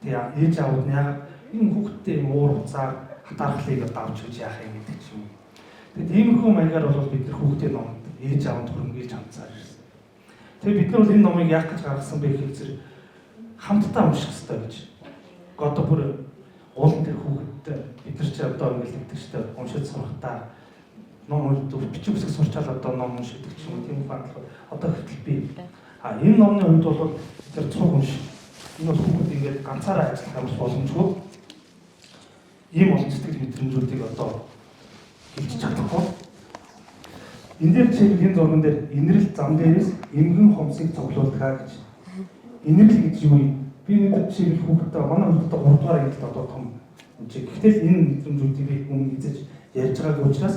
Тэгээ ээж аавд нь яг энэ хүүхдтэй юм уур уцаар хатаархлыг одоо авч өгч яах юм гэдэг чинь. Тэгээд иймэрхүү маягаар бол бид нар хүүхдийн номд ээж аавд хөрөнгөлж хандсаар ирсэн. Тэгээд бид нар бол энэ номыг яах гэж гаргасан бэ гэхээр зэрэг хамтдаа унших хэрэгтэй гэж. Одоо бүр гол нь тэр хүүхэдтэй бид нар чи одоо ингээл тэгдэг штэ уншиж сурахтаа ном бичиг үсэг сурчаал одоо ном уншидаг ч юм уу тийм хандлага одоо хүртэл би. А энэ номны хувьд бол бид нар цуг унш. Энэ бол хүүхэд ингээд ганцаараа ажиллах ямар боломжгүй. Ийм олон сэтгэл мэдрэмжүүдийг одоо хэлж чадахгүй. Энэ дээр жишээлбэл энэ зурган дээр инэрл зам дээрээс эмгэн хомсыг цуглуулдаг гэж. Инэрл гэж юу юм? Би өнөөдөр жишээлбэл хүүхдтэй манай хүүхдтэй 3 дугаар ангид одоо том юм чи. Гэхдээ л энэ мэдрэмжүүдийг би өмнө эзэж ярьж байгаагүй учраас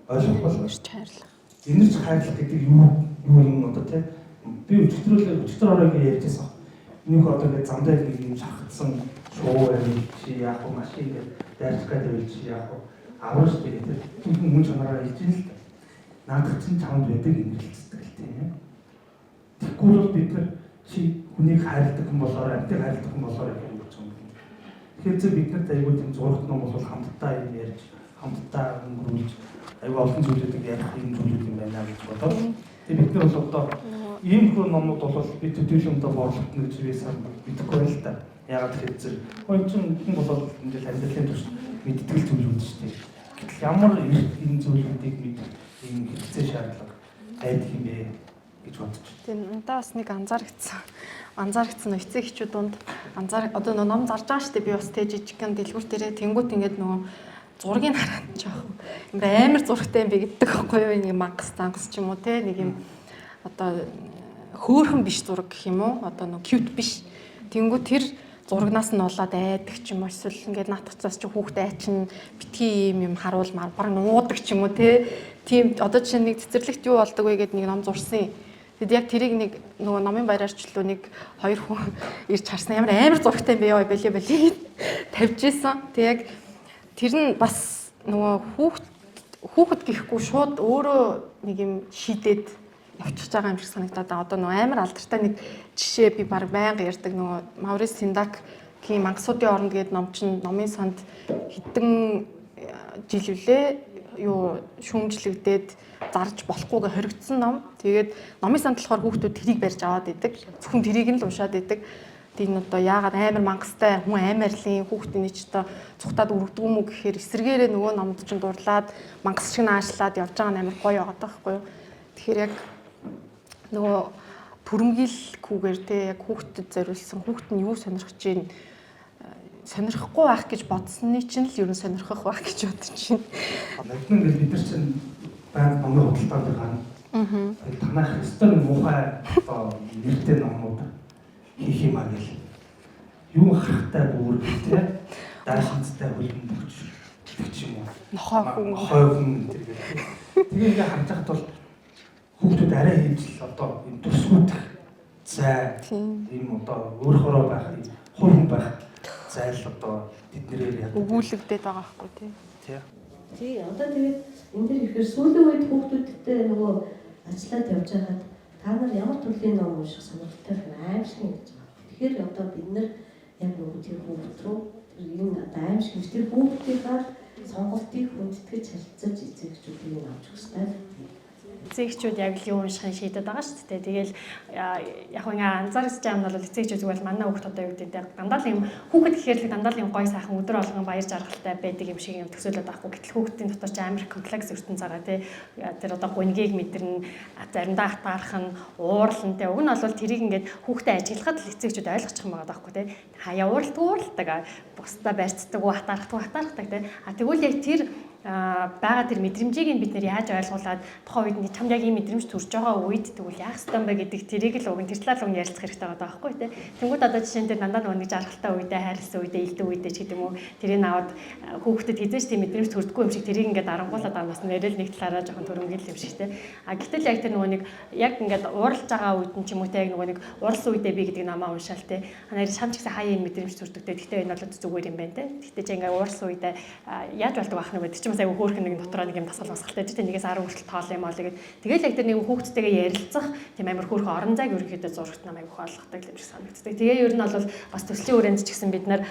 ойлгохгүй байна. Инэрч хайрлах. Инэрч хайрлах гэдэг юу юу юм одоо те. Би өчтөрөөл өчтөр орой ингэ ярьж байсан. Энийх одоо ингэ зам дээр нэг юм шахагдсан шуу байвал чи яах вэ? Машин ингэ дайрчих гэдэг байвал чи яах вэ? Авах шүү дээ те. Түнхэн мөн чанараар хэлж ин л та. Наадах чинь чамд байдаг инэрл сэтгэл тийм. Тэгэхгүй бол бид нар чи хүнийг хайрладаг хүн болоорой, амьтыг хайрладаг хүн болоорой гэх юм болж байгаа юм. Тэгэхээр зөв бид нарт айгүй тийм зурагт ном бол хамтдаа юм ярьж, хамтдаа өнгөрүүлж айгүй олон зүйлүүдийг ярих юм зүйлүүд юм байна гэж бодоод. Тэгээ бид нар бол одоо иймэрхүү номнууд бол би төдийлөн одоо борлогдно гэж би сайн мэдэхгүй байна л да. Ягаад гэхээр зэрэг энэ чинь хүн бол ингээл амьдралын турш мэддэг зүйлүүд шүү дээ. Гэтэл ямар энэ зүйлүүдийг мэдэх ийм хэрэгцээ шаардлага байдаг юм бэ гэж бодож. Тийм надад бас нэг анзаарэгдсэн. Анзаарэгдсэн нөө эцэг эхчүүд дунд анзаар одоо нөө ном зарж байгаа шүү дээ. Би бас тэ жижигхэн дэлгүүр дээрээ тэнгуут ингээд нөгөө зургийг хараад жоох юм амар зурагтай юм би гэдэг байхгүй юу? Нэг мангас зангас ч юм уу те нэг юм одоо хөөхөн биш зураг гэх юм уу? Одоо нөгөө cute биш. Тэнгуут тэр зурагнаас нь болоод айдаг ч юм уу, эсвэл ингээд наатахцаас чи хүүхд айчин битгий юм юм харуулмаар баг нуудаг ч юм уу те. Тийм одоо жишээ нэг цэцэрлэгт юу болдог вэ гэд нэг ном зурсан. Тэгэд яг тэрийг нэг нөгөө номын баяраар ч лөө нэг хоёр хүн ирж харсан, ямар амар зурагтай юм бэ ёо бэлээ бэлээ гэд тавьж исэн. Тэг яг тэр нь бас нөгөө хүүхэд гэхгүй шууд өөрөө нэг юм шийдээд явчихж байгаа юм шиг санагдаад байгаа. Одоо нөгөө амар алдартай нэг жишээ би баг байнга ярьдаг, нөгөө Маурис Синдакийн Мангасуудын оронд гээд ном чинь номын санд хэдэн жил үлээ юу шүүмжлэгдээд зарж болохгүйгээ хоригдсон ном. Тэгээд номын санд болохоор хүүхдүүд тэрийг барьж аваад идэг. Зөвхөн тэрийг нь л уншаад идэг. Тийм одоо яагаад амар мангастай хүн аймарлын хүүхдийн ч одоо цухтаад өргөдөг юм уу гэхээр эсэргээрээ нөгөө номд чинь дурлаад мангас шиг наашлаад явж байгаа нь амар гоё байгаа байхгүй юу. Тэгэхээр яг нөгөө түрэмгийлэхгүйгээр те яг хүүхдэд зориулсан, хүүхд нь юу сонирхож чинь сонирхохгүй байх гэж бодсны чинь л ер нь сонирхох байх гэж бодож байна. Нагнан гэл бид нар чинь байнга номын худалдаанд дээр гарна. Аа. Танайх ёстой нэг муухай одоо нэртэй номнууд хийх юм а гэл. Юу харахтай бүр те даашинцтай хөлбөмбөгч гэдэг ч юм уу. Нохой хүн. Нохой хүн тэр гэл. Тэгээ ингээ харж байхад бол хүүхдүүд арай хийжл одоо юм төсгүүдэх зай ийм одоо өөрөөрөө байх, хувь хүн байх зайл одоо тэднэрээр яадаг. Өгүүлэгдээд байгаа байхгүй тий. Тий. Тий, одоо тэгээд энэ дэр ихээр сүүлийн үед хүүхдүүдтэй нөгөө ажиллаад явж байхад та нар ямар төрлийн ном унших сонирхолтой вэ? Аимшиг гэж байгаа. Тэгэхээр одоо бид нар яг нөгөө тэр хүүхд рүү тэр энэ одоо аимшиг тэр хүүхдийнхаа сонголтыг хүндэтгэж харилцаж эцэгчүүдийг авч өгөх хэрэгтэй. Эцэгчүүд яг л юу уншихын шийдэд байгаа шүү дээ. Тэгэл яг ингээ анзаарч байгаа юм бол эцэгчүүд зүгээр л манай хүүхд одоо юу гэдэг нь дандаа л юм хүүхэд гэхээр л дандаа л юм гой сайхан өдөр болгон баяр жаргалтай байдаг юм шиг юм төсөөлөд байхгүй. Гэтэл хүүхдийн дотор ч амар комплекс ертөнц байгаа тий. Тэр одоо гунгийг мэдэрнэ, заримдаа атаарх нь, уурлан тий. Уг нь бол тэрийг ингээд хүүхдэд ажиглахад л эцэгчүүд ойлгочих юм байгаа байхгүй тий. Хаяа ууралдаг ууралдаг, бусдаа барьцдаг уу, атаархдаг атаархдаг тий. А тэгвэл яг тэр байгаа тэр мэдрэмжийг нь бид нэр яаж ойлгуулад тухайн үед чамд яг ийм мэдрэмж төрж байгаа үед тэгвэл яах ёстой юм бэ гэдэг тэрийг л уг нь тэр талаар л уг нь ярилцах хэрэгтэй байгаа байхгүй тий. Тэнгүүд одоо жишээн дээр дандаа нөгөө нэг жаргалтай үедээ хайрлсан үедээ илдүү үедээ ч гэдэг юм уу тэрийг аваад хүүхдэд хизээч тийм мэдрэмж төрдгөө юм шиг тэрийг ингээд дарангуулаад байгаа бас нэрэл нэг талаараа жоохон төрөнгөл юм шиг тий. А гэтэл яг тэр нөгөө нэг яг ингээд ууралж байгаа үед нь ч юм уу тий яг нөгөө нэг ууралсан үедээ би гэдэг намаа уншаал тий. Нэр шам ч гэсэн хаяа энэ мэдрэмж төрдөг тий. Гэхдээ энэ бол зүгээр юм байна тий. Гэхдээ чи ингээд ууралсан үедээ яаж болдог байх нь вэ? Тэр чинь айгүй хөөрхөн нэг дотроо нэг юм дасгал масгалтай тийм нэгээс 10 хүртэл тоол юм аа л гээд тэгэл яг тэр нэг хүүхдтэйгээ ярилцах тийм амар хөөрхөн орон зайг ерөнхийдөө зурагт нам айгүй ойлгохдаг юм шиг санагддаг. Тэгээ ер нь бол бас төслийн хүрээнд ч гэсэн бид нар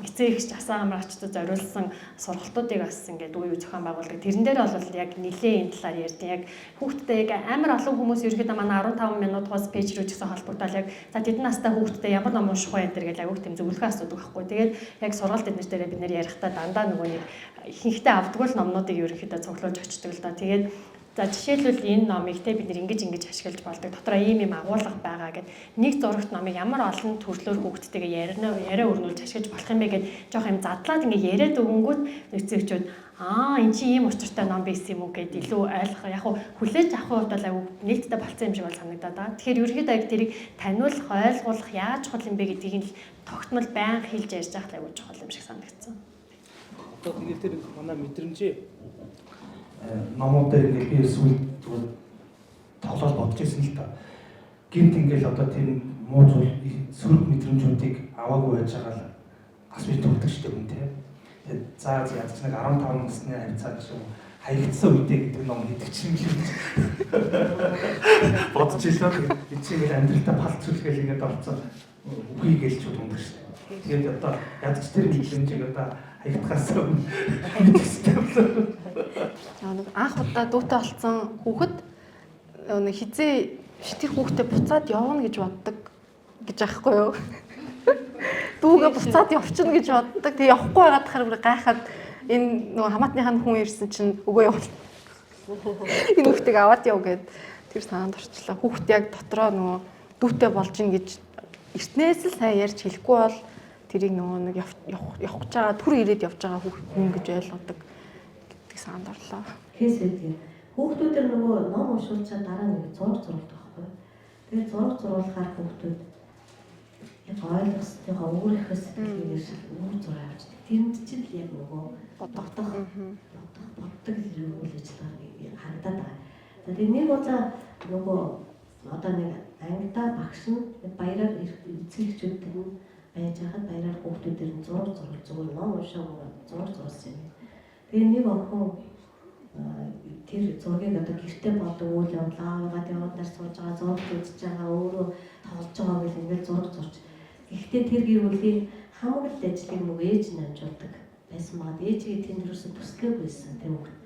эцэг эгч асаа амрагчдад зориулсан сургалтуудыг бас ингээд үе үе зохион байгуулдаг. Тэрэн дээр бол яг нилээн энэ талаар ярьдیں۔ Яг хүүхдтэй яг амар олон хүмүүс ерөнхийдөө манай 15 минут хос пэйж рүү ч гэсэн холбогдоод яг за тэдэн настай хүүхдтэй ямар ном унших вэ энэ төр гэж айгүй тийм зөвлөгөө асуудаг байхгүй. Тэгээд яг сургалт эднэр дээрээ бид нэр ярихдаа дандаа нөгөө нэг ихэнхдээ авдггүй л номнуудыг ерөнхийдөө цуглуулж очдөг л да. Тэгээд за жишээлбэл энэ номыг те бид нэр ингэж ингэж ашиглаж болдог. Дотроо ийм ийм агуулга байгаа гэд нэг зурагт номыг ямар олон төрлөөр хүүхдтэйгээ яриа өрнүүлж ашиглаж болох юм бэ гэд жоох юм задлаад ингэ яриад өгөнгүүт эцэгчүүд аа эн чинь ийм учиртай ном байсан юм уу гэд илүү ойлгох. Яг хуу хүлээж авах хувьд бол айгүй нээлттэй болцсон юм шиг бол санагдаад байгаа. Тэгэхээр ерөнхийдөө яг тэрийг таниулах, ойлгуулах яаж чухал юм бэ гэдгийг нь л тогтмол байнга хэлж ярьж байхад айгүй чухал юм шиг санагдсан. Одоо тэгэл тэр манай мэдрэмжээ номууд дээр ингээд би сүүл зүгээр тоглоод бодож ирсэн л та. Гинт ингээл одоо тийм муу зүйл сөрөг мэдрэмжүүдийг аваагүй байж байгаа л бас би төгдөг шүү дээ хүн тий. Тэгээд за ядч нэг 15 насны харьцаа гэх юм хаягдсан үедээ гэдэг ном хийдэг чинь юм шиг бодож илээ. Би чи ингээл амьдралдаа палцүүлгээл ингээд орцсон үхий гэлч ундаг шүү дээ. Тэгээд одоо ядч тэр мэдрэмжийг одоо хаягдахаас өмнө мэдэх хэрэгтэй болоо. Нэг анх удаа дүүтэй болсон хүүхэд нэг хизээ тэр хүүхдээ буцаад явна гэж боддог гэж аахгүй юу? Дүүгээ буцаад явчихна гэж боддог. Тэгээ явахгүй байгаад тахаар бүр гайхаад энэ нөгөө хамаатныхаа хүн ирсэн чинь өгөө явуул. Энэ хүүхдийг аваад яв гэд тэр санаанд орчлоо. Хүүхд яг дотроо нөгөө дүүтэй болж ийн гэж эртнээс л сайн ярьж хэлэхгүй бол тэрийг нөгөө нэг явах гэж байгаа түр ирээд явж байгаа хүн гэж ойлгодог гэдэг санаанд орлоо. Кейс гэдэг. Хүүхдүүдэр нөгөө ном уншуулчаад дараа нэг зураг зурдаг байхгүй. Тэгээд зураг зуруулахаар хүүхдүүд Яг ойлгосныхоо өөрийнхөө сэтгэлгээгээр шал өөр зураг авчдаг. Тэрэнд чинь л яг нөгөө Бодох. бодох бодох боддог хэрэг үйл ажиллагаа харагдаад байгаа. За тэгээ нэг удаа нөгөө одоо нэг ангидаа багш нь баяраар эцэг эхчүүд нь байж байхад баяраар хүүхдүүдээр нь зураг зурвал зүгээр ном уншаагүй зураг зурсан юм. Тэгээ нэг охин тэр зургийг одоо гэрте болдог үйл явдал аавыгаа явандаар сууж байгаа зураг үзэж байгаа өөрөө тоглож байгаа гэл ингээл зураг зурч. Гэхдээ тэр гэр бүлийн хамаг л ажлыг нөгөө ээж нь амжуулдаг байсан байгаа. Ээжигээ тэнд юусэн төслөөг байсан тэр хүүхд.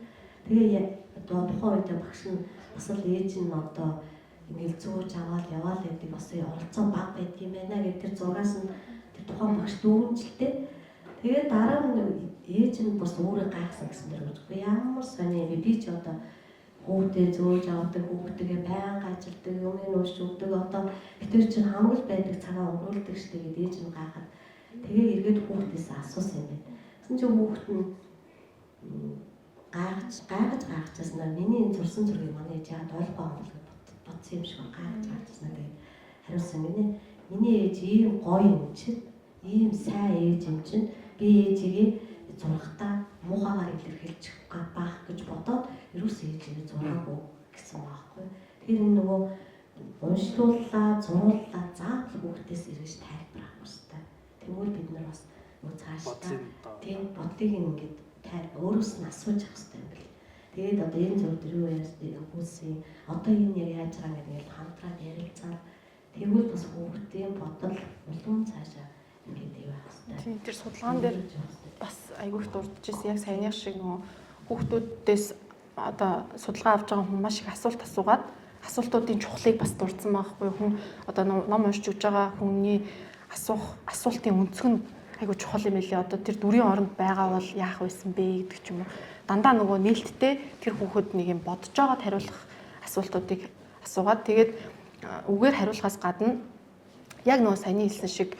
Тэгээ одоо тухайн үед багш нь бас л ээж нь одоо ингээл зөөж аваад яваал гэдэг бас оролцоо бага байдгийм байна гэх тэр зургаас нь тэр тухайн багш дүгнжилтэй. Тэгээд дараа нь ээж нь бас өөрөө гайхсан гэсэн дэр үгүй ямар сони юм бэ, би ч одоо хүүхдээ зөөж авдаг, хүүхдтэйгээ байнга ажилдаг, юм уншиж өгдөг, одоо бид тэр чинь хамаг л байдаг цагаа өнгөрүүлдэг штэ гэдэг ээж нь гайхаад тэгээ эргээд хүүхдээс асуусан юм байна. Тэгсэн чинь хүүхд нь гайхаж гайхаж гайхажсэн миний энэ зурсан зургийг манай ээж яагаад ойлгохгүй юм бол гэж бодсон юм шиг гайхаж гайхажсэн. Тэгээд хариулсан миний ээж ийм гоё юм чинь, ийм сайн ээж юм чинь, би ээжигээ зурхтаа муухайгаар илэрхийлж байх гэж бодоод ерөөсөө ээжигээ зураагүй гэсэн байхгүй. Тэр нөгөө уншлууллаа, зурууллаа, заавал хүүхдээс эргэж тайлбар авах хэрэгтэй. Тэгвэл бид нар бас нөгөө цаашдаа тийм бодлыг ингээд өөрөөс нь асууж авах хэрэгтэй юм бэл. Тэгээд одоо энэ зөв дээр юу яасан, одоо энэ яг яаж байгаа гэдэг ингээд хамтраад ярилцаад тэгвэл бас хүүхдийн бодол улам цаашаа ингээд явах хэрэгтэй. Тийм, тэр судалгаан дээр бас айгүй их дурдчихсэн. Яг саяных шиг нөгөө хүүхдүүдээс одоо судалгаа авч байгаа хүн маш их асуулт асуугаад асуултуудын чухлыг бас дурдсан байхгүй хүн одоо ном уншиж өгч байгаа хүний асуух асуултын өнцөг нь айгүй чухал юм билээ. Одоо тэр дүрийн оронд байгаа бол яах байсан бэ гэдэг ч юм уу. Дандаа нөгөө нээлттэй тэр хүүхэд нэг юм бодож байгаад хариулах асуултуудыг асуугаад тэгээд үгээр хариулахаас гадна яг нөгөө саяны хэлсэн шиг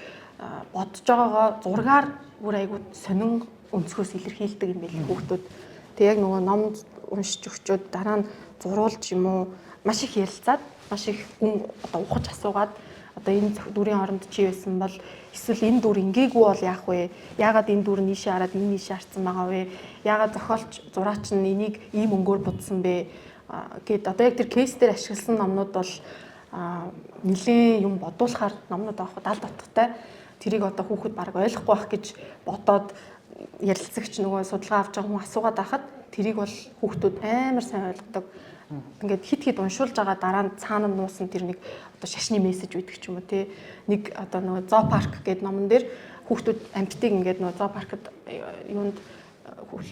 бодож байгаагаа зургаар бүр айгүй сонин өнцгөөс илэрхийлдэг юм билээ хүүхдүүд. Тэг яг нөгөө ном уншиж өгчөөд дараа нь зуруулж юм уу маш их ярилцаад маш их гүн одоо ухаж асуугаад одоо энэ дүрийн оронд чи байсан бол эсвэл энэ дүр ингээгүй бол яах вэ? Яагаад энэ дүр нийшээ хараад энэ нийшээ харсан байгаа вэ? Яагаад зохиолч зураач нь энийг ийм өнгөөр будсан бэ? Гэд одоо яг тэр кейс дээр ашигласан номнууд бол нэлээд юм бодуулахар номнууд аахгүй далд утгатай. Тэрийг одоо хүүхэд баг ойлгохгүй байх гэж бодоод ярилцагч нөгөө судалгаа авч байгаа хүн асуугаад байхад тэрийг бол хүүхдүүд амар сайн ойлгодог. Ингээд хит хит уншуулж байгаа дараа нь цаана нуусан тэр нэг одоо шашны мессеж байдаг ч юм уу те. Нэг одоо нөгөө зоопарк гэдэг номон дээр хүүхдүүд амьтдыг ингээд нөгөө зоопаркт юунд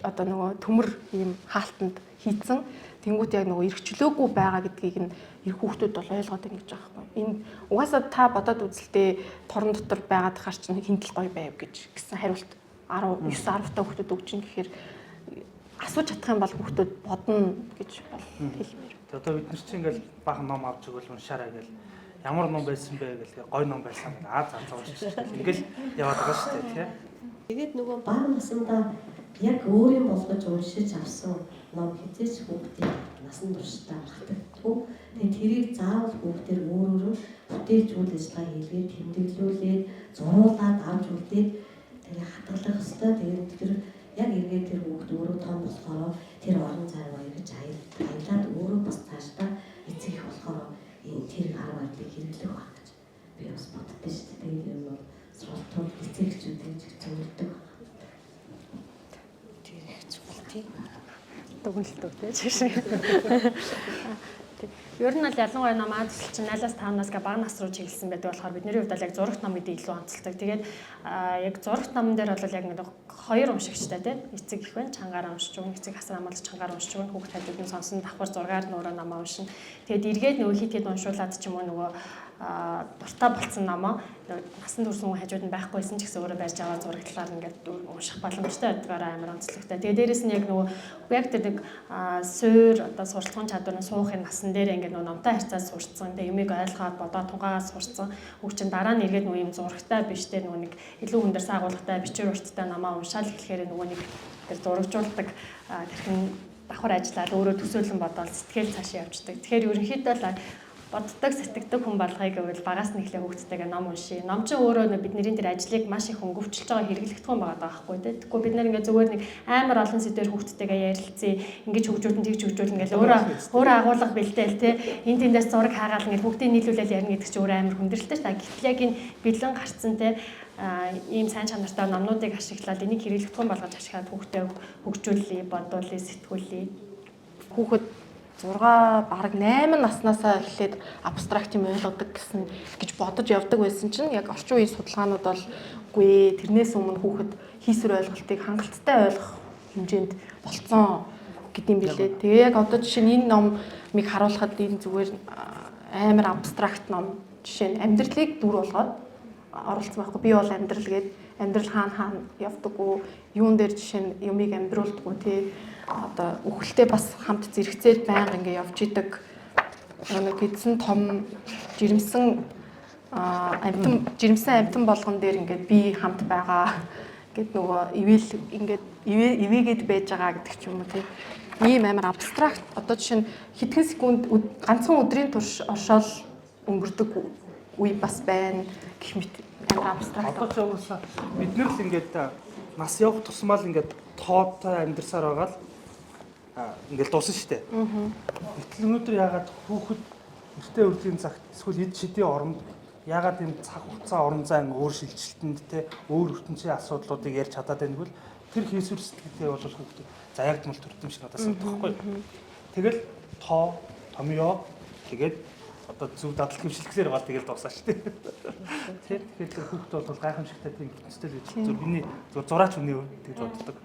одоо нөгөө төмөр ийм хаалтанд хийцэн. Тэнгүүт яг нөгөө эрхчлөөгүй байгаа гэдгийг нь эр хүүхдүүд бол ойлгоод ингэж байгаа байхгүй. Энэ угаасаа та бодоод үзэлтэй торон дотор байгаад хар чинь хинтэл гоё байв гэж гэсэн хариулт 19 10 та хүүхдүүд өгч ин гэхээр асууж чадах юм бол хүүхдүүд бодно гэж бол хэлмээр. Одоо бид нар чинь ингээл баахан ном авч өгвөл уншаарай гэл ямар ном байсан бэ гэл гоё ном байсан гэл аа за уншиж ингээл яваад байгаа шүү дээ тий. Тэгээд нөгөө бага насандаа яг өөрийн болгож уншиж авсан ном хизээч хүүхдийн насан туршдаа мартагддаггүй. Тэгээд тэрийг заавал хүүхдээр өөр өөрөө бүтээлч үйл ажиллагаа хийлгээд тэмдэглүүлээд зуруулаад авч үлдээд тэгээ хадгалах ёстой. Тэгээд тэр яг эргээд тэр хүүхд өөрөө том болохоор тэр орон зай руу эргэж аялаад өөрөө бас цаашдаа эцэг их болохоор энэ тэр арга барилыг хэрэглэх байх гэж би бас боддоо шүү дээ. Тэгээд юм бол сургалтууд эцэг эхчүүд гэж зөвлөдөг. Тэр их чухал тийм. Дүгнэлт үг тийм шиг. Ер нь бол ялангуяа намаа төсөл чинь 0-аас 5 нас гэ бага нас руу чиглэсэн байдаг болохоор бидний хувьд бол яг зурагт ном гэдэг илүү онцлог. Тэгээд яг зурагт номон дээр бол яг ингээд хоёр уншигчтай тийм эцэг их байна чангаар уншиж өгнө, эцэг хасар амгалж чангаар уншиж өгнө, хүүхд хажууд нь сонсон давхар зургаар нуураа намаа уншина. Тэгээд эргээд нөгөө хит хит уншуулад ч юм уу нөгөө дуртай болцсон номоо насан турш хүн хажууд нь байхгүйсэн ч гэсэн өөрөө барьж аваад зурагдлаар ингээд унших боломжтой байдгаараа амар онцлогтой. Тэгээ дээрэс нь яг нөгөө яг тэр нэг суур одоо сурталчилгын чадвар нь суухын насан дээр ингээд нөгөө номтой харьцаад сурцсан. Тэгээ юмыг ойлгоод бодоод тунгаагаад сурцсан. Үг чинь дараа нь эргээд нөгөө юм зурагтай биш те нөгөө нэг илүү хүндэр саагуулгатай бичвэр урттай номоо уншаал эхлэхээр нөгөө нэг тэр зурагжуулдаг тэрхэн давхар ажиллаад өөрөө төсөөлөн бодоол сэтгэл цаашаа явждаг. Тэгэхээр ерөнхийдөө л Боддог, сэтгэдэг хүн болгоё гэвэл багаас нь эхлээ хүүхдтэйгээ ном уншия. Ном чинь өөрөө нэг бидний тэр ажлыг маш их хөнгөвчлж байгаа хэрэглэгдэхүүн байгаа даа байхгүй тий. Тэгэхгүй бид нар ингээ зүгээр нэг амар олон сэдвээр хүүхдтэйгээ ярилцъя. Ингэж хөгжүүлэн тэгж хөгжүүлнэ гэл өөрөө өөрөө агуулга бэлдээл тий. Энд тэндээс зураг хаагаал ингээ хүүхдийн нийлүүлэл ярина гэдэг чинь өөрөө амар хүндрэлтэй шүү дээ. Гэтэл яг энэ бэлэн гарцсан тий ийм сайн чанартай номнуудыг ашиглаад энийг хэрэглэгдэхүүн болгож ашиглаад хүүхдээ хөгжүүлье, бодуулъя, сэтгүүлье. Хүүхэд 6 бараг 8 наснаасаа эхлээд абстракт юм ойлгодог гэсэн гэж бодож явдаг байсан чинь яг орчин үеийн судалгаанууд бол үгүй ээ, тэрнээс өмнө хүүхэд хийсвэр ойлголтыг хангалттай ойлгох хэмжээнд болцсон гэдэм билээ. Тэгээ яг одоо жишээ нь энэ номыг харуулхад энэ зүгээр амар абстракт ном, жишээ нь амьдралыг дүр болгоод оролцсон байхгүй, би бол амьдрал гээд амьдрал хаана хаана явдаггүй, юун дээр жишээ нь юмыг амьдруулдаггүй тий, одоо үхэлтэй бас хамт зэрэгцээл байнга ингээ явж идэг нэг эзэн том жирэмсэн амтан жирэмсэн амтан болгон дээр ингээд би хамт байгаа гэд нөгөө ивэл ингээд ивэгээд байж байгаа гэдэг ч юм уу тий. Ийм амар абстракт, одоо жишээ нь хэдхэн секунд ганцхан өдрийн турш оршоол өнгөрдөг үе бас байна гэх мэт амар абстракт. Одоо ч уусаа бид нар л ингээд нас явах тусмаа л ингээд тоотой амьдрсаар байгаа л ингээд дуусна шүү дээ. Гэтэл өнөөдөр яагаад хүүхэд эртээ үрлийн цагт эсвэл эд шидийн оронд яагаад энэ цаг хугацаа орон зай өөр шилжилтэнд те өөр ертөнцийн асуудлуудыг ярьж чадаад байна гэвэл тэр хийсвэр сэтгэлтэй бол хүүхэд заяагдмал төрдөм шиг надад санагдах байхгүй. Тэгэл тоо томьёо тэгээд одоо зөв дадал хөвшлэхсээр байгаа тэгэл дуусаа шүү дээ. Тэр тэгэхээр тэр хүүхэд бол гайхамшигтай тийм ертөнцтэй л гэж зөв миний зөв зураач үний тэгж боддог.